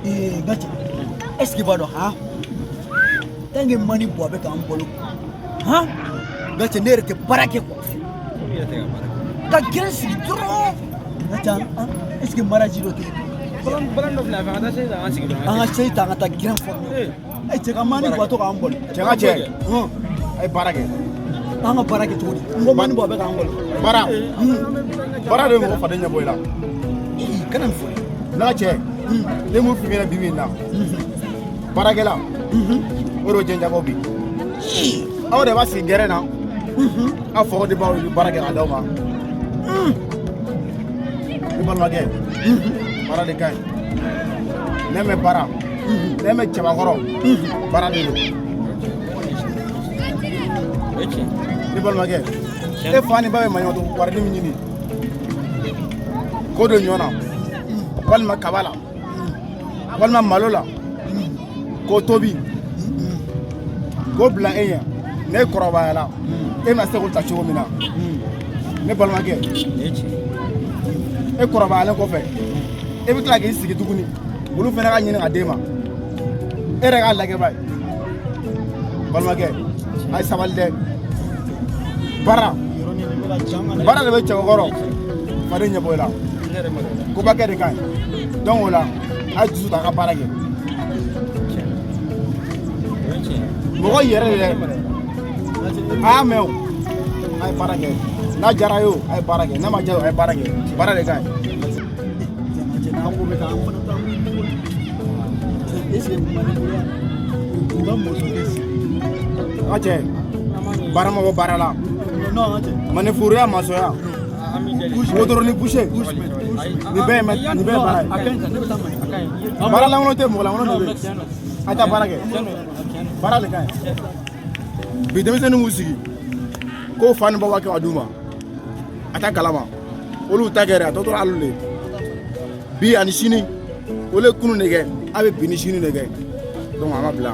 Ee, n ka cɛ, est ce que i b'a dɔn han, tant que mani bɔ a bɛ k'an balo han, n ka cɛ, ne yɛrɛ tɛ baara kɛ quoi. I yɛrɛ tɛ ka baara kɛ. Ka gɛrɛ sigi dɔrɔn, n ka cɛ, an est ce que mariage dɔ tɛ? Bagan bagan dɔ filɛ a fɛ, an ka taa se an sigi dɔrɔn. An ka se ta, an ka taa gɛrɛ former. Ee. E cɛ, ka mani bɔ a to k'an balo. Cɛ ka cɛ, Hɔn. A ye baara kɛ. An ka baara kɛ cogo di? N ko mani bɔ a bɛ k'an balo. Baara, baara de bɛ mɔgɔ faden ɲɛbɔ i la. Ii, kana nin fɔ dɛ. N'a cɛ, ne mun f'i ɲɛna bi bi in na, baarakɛla o de bɛ diɲɛ bi. Aw de b'a sigi gɛrɛn na, aw faw de b'aw baara kɛ ka d'aw ma. Ne balimakɛ, baara de ka ɲi. Ne mɛ baara, ne mɛ cɛbakɔrɔ, baara de don. O ye tiɲɛ. Ne balimakɛ, e fa ni ba bɛ maɲumantɔ wari min ɲini k'o don ɲɔ na, walima kaba la, walima malo la, k'o tobi k'o bila e ɲɛ, n'e kɔrɔbayala, e bɛna se k'o ta cogo min na. Ne balimakɛ, O ye tiɲɛ. e kɔrɔbayalen kɔfɛ, e bɛ tila k'i sigi tuguni, olu fana ka ɲini ka d'e ma, e yɛrɛ k'a lajɛ ba ye. Balimakɛ, a ye sabali dɛ. Baara, baara de bɛ cɛbakɔrɔ faden ɲɛbɔ i la. Ne yɛrɛ ma dɔn. Kobakɛ de ka ɲi. Donc o la, a ye dusu ta, a ka baara kɛ. O ye tiɲɛ. Mɔgɔ yɛrɛ de dɛ, a y'a mɛn o, a ye baara kɛ. N'a diyara ye o, a ye baara kɛ. N'a ma diya o, a ye baara kɛ. Baara de ka ɲi. Cɛ, n'an ko bɛ taa, an fana t'an est ce que mani bolo u ka mɔsɔn sigi? A ka cɛ, baara ma bɔ baara la. Non, an ka cɛ. Manifuruya, masɔnya, An b'i deli. wotoro ni buse, nin bɛɛ ye nin bɛɛ ye baara A ye. ka ɲi tan, ne bɛ taa mani. A ka ɲi. Baara lankolon tɛ, mɔgɔ lankolon de bɛ yen. Tiɲɛ don. A taa baara kɛ. Tiɲɛ don, tiɲɛ don. Baara de ka ɲi. Bi denmisɛnnin b'u sigi ko fa ni ba b'a kɛ ka d'u ma, a t'a kalama. Olu ta kɛ dɛ, a tɔ tora hali de bi ani sini. Olu ye kunun de kɛ, a bɛ bi ni sini de kɛ. Donc an ka bila.